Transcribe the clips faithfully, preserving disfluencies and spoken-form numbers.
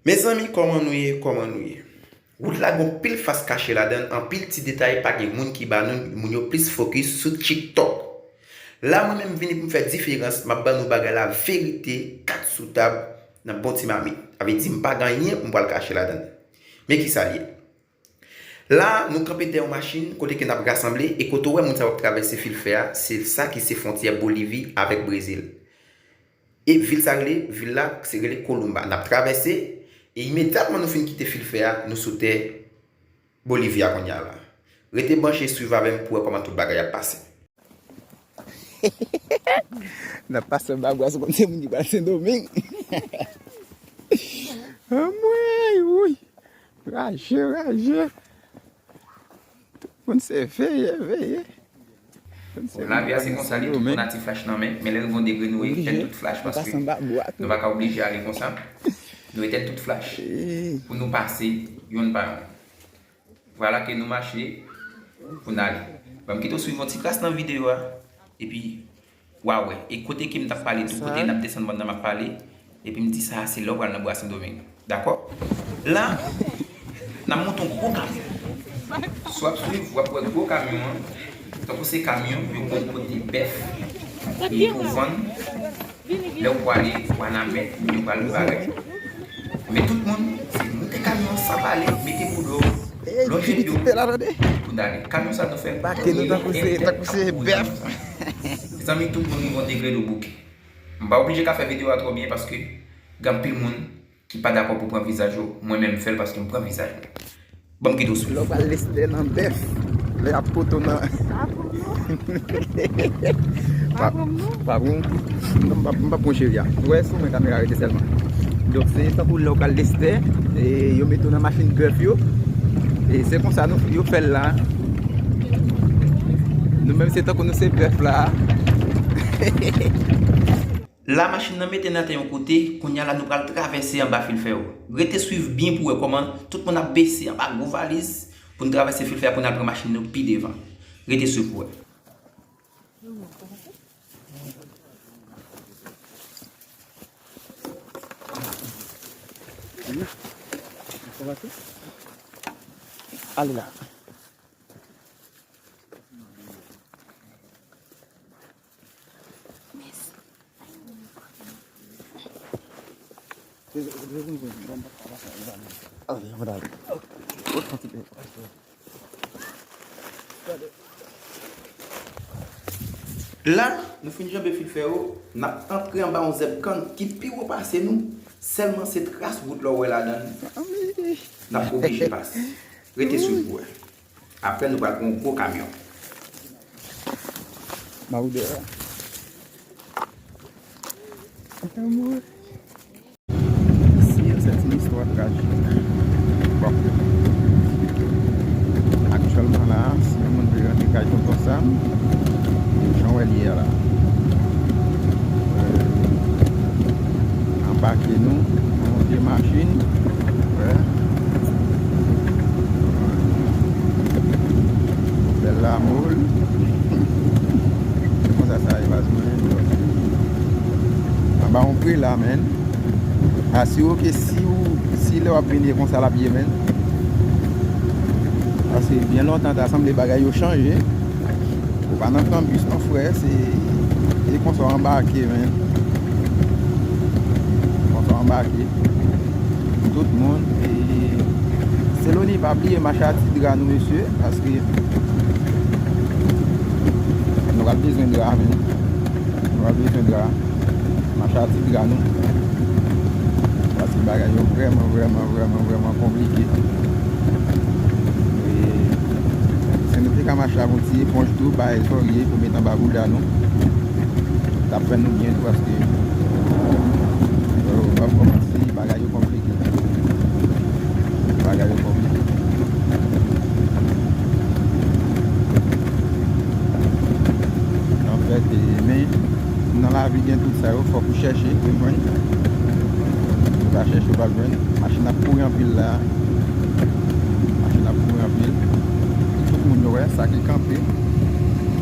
Mezanmi, kòman nou ye? Kòman nou ye? Wout la gen anpil fas kache ladan l, anpil ti detay pa gen moun ki ba nou, moun yo plis fokis sou TikTok. La, mwen menm, m vini pou m fè diferans, m ap ban nou bagay la verite, kat sou tab, nan bon ti mamit. Sa vle di, m pa gen anyen pou m pral kache ladan l. Men ki sa l ye. La, nou kanpe dèyè yon machin, kote ke n ap rasanble, e kote w wè moun sa yo ap travèse fil fè a, se sa ki se fwontyè Bolivi avèk Brezil. E vil sa rele, vil la, se rele Kolomba. N ap travèse, e imedyatman nou fin kite fil fè a, nou sou tè Bolivi a kounye a la. Rete branche, swiv avè m pou wè kòman tout bagay ap pase. N ap pase anba bwa, se kòmsi moun ki pral Sendomeng. Anmwey, wouy. Raje, raje. Tout moun se veye, veye. Tout moun se veye. Bon, lavi a se konsa, li, tout moun a ti flach nan men, men lè rive yon degre, nou etèn tout flach, paske nou pa ka oblije ale konsa. Nou etèn tout flach pou nou pase yonn pa yonn. Vwala ke nou mache pou n ale. Ban m kite w swiv yon ti kras nan videyo a, epi w a wè. E kote ke m t ap pale tou, kote n ap desann banda m ap pale, epi m di sa a se lè w pral nan bwa Sendomeng. Dakò? La, n ap monte yon gwo kamyon. Si w ap swiv, w ap wè gwo kamyon an, tankou se kamyon yo konn pote bèf, e pou vann. Lè w pwale Wanament, yo pral parèt. Men tout moun, se moute kamyon san pale, mete boudò, lonje pye w pou n ale. Kamyon sa nou fè l bake nou tankou se, tankou se bèf. Mezanmi, tout moun rive yon degre de bouke. M pa oblije ka fè videyo a twò byen paske gen anpil moun ki pa dakò pou pran vizaj yo, mwen menm m fè l paske m pran vizaj mwen. Ban m kite w swiv. Lè w pral Lestè nan bèf, lè y ap poto nan. Pa pran m non. Pa pran m non. Pa pran m. Non, m pa, m pa pran cheri a. Ou wè, sou mwen kamera rete sèlman. Donk, se tankou lè w pral Lestè, e yo mete w nan machin bèf yo. E se konsa nou, yo fè l la. Nou menm, se tankou nou se bèf la. La machin nan mete n atè yon kote, kounye a la nou pral travèse anba fil fè yo. Rete swiv byen pou wè kòman tout moun ap bese anba gwo valiz pou n travèse fil fè a pou n al pran machin nou pi devan. Rete swiv pou wè. Ale la. La, nou fin janbe fil fè yo, n ap antre anba yon zèb kann ki pi wo pase nou, sèlman se tras wout la w wè ladan l, n ap oblije pase. Rete swiv pou wè. Apre, nou pral pran yon gwo kamyon. Mawdè. Anmwey. Ici, c'est une histoire tragique. Bon. Aktyèlman la, si yon moun vle rantre kay tonton Sam, jan w wè l ye a la. Euh, anbake nou nan yon vye machin. Wè. Bèl lamòl. Se konsa sa ye, baz mwen. Anba yon prela, menn. Asire w ke si w, si lè w ap vini e konsa l ap ye, menn. Paske byen lontan ta sanble bagay yo chanje. Ou pa nan kanbis non, frè, se, e konsa w anbake, menn. Konsa w anbake. Tout moun, e, Seloni, pa bliye mache a ti dra nou, mesye, paske nou pral bezwen dra, menn. Nou pral bezwen dra. Mache a ti dra nou. Paske bagay yo vrèman, vrèman, vrèman, vrèman konplike. E si nou te ka mache ak yon ti eponj tou, bay zòrye pou met anba bouda nou, t ap fè nou byen tou, paske, euh, w ap kòmanse, bagay yo konplike. Bagay yo konplike. Anfèt, e, men, nan lavi gen tout sa yo, fòk ou chèche, ou jwenn. Ou pa chèche, ou p ap jwenn. Machin ap kouri anpil la. Machin ap kouri anpil. Tout moun yo wè, sa ki kanpe.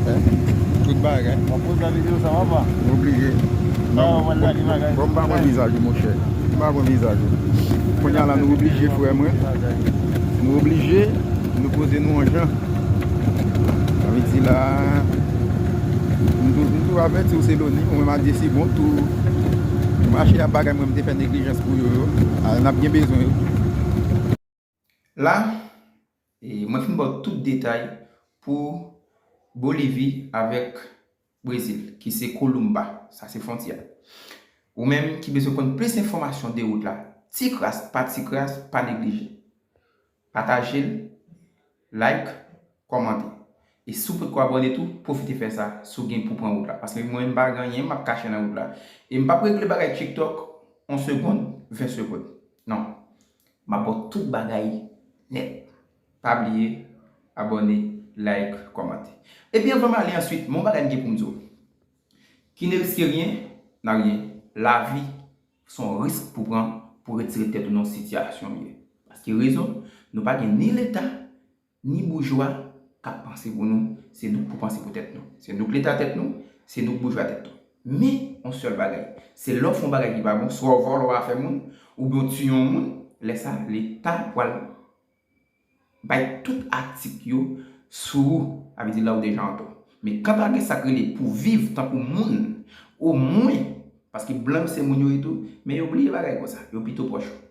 Wè, tout bagay. Mwen poze videyo sa, papa. Nou oblije. Sa, mwen lage bagay. Bon, m pa wè vizaj ou, monchè. M pa pran viza tou. Kounye a la, nou oblije, frè mwen. Nou oblije, nou poze nou an jan. Sa vle di la, m tou, m tou avèti w, se Loni, ou menm a di se bon tou. Mache a bagay mwen, m te fè neglijans pou yo, yo. A, n ap gen bezwen yo. La, e, mwen fin ba w tout detay pou Bolivi avèk Brezil, ki se Kolomba, sa se fwontyè. Ou menm ki bezwen konn plis enfòmasyon de wout la, ti kras pa ti kras, pa neglije. Pataje l, like, kòmante. E si w potko abòne tou, pwofite fè sa si w gen pou pran wout la. Paske mwen, m pa gen anyen m ap kache nan wout la. E m p ap regle bagay TikTok yon segonn, ven segonn. Non. M ap ba w tout bagay nèt. Pa bliye abòne, like, kòmante. Epi anvan m ale answit, men yon bagay m gen pou m di w. Qui ne risque rien, n'a rien. Lavi se yon risk pou pran pou retire tèt ou nan sitiyasyon w ye. Paske rezon, nou pa gen ni Leta, ni boujwa k ap panse pou nou. Se nou k pou panse pou tèt nou. Se nou k Leta tèt nou, se nou k boujwa tèt nou. Men, yon sèl bagay, se lè w fè yon bagay ki pa bon, swa w vòlè w afè moun, oubyen w tiye yon moun, lè sa, Leta pral bay tout atik yo sou ou, sa vle di la ou deja antò. Men kanta gen sa k rele pou viv tankou moun, omwen, paske blan yo se moun yo ye tou, men yo bliye bagay konsa, yo pito pwòch ou.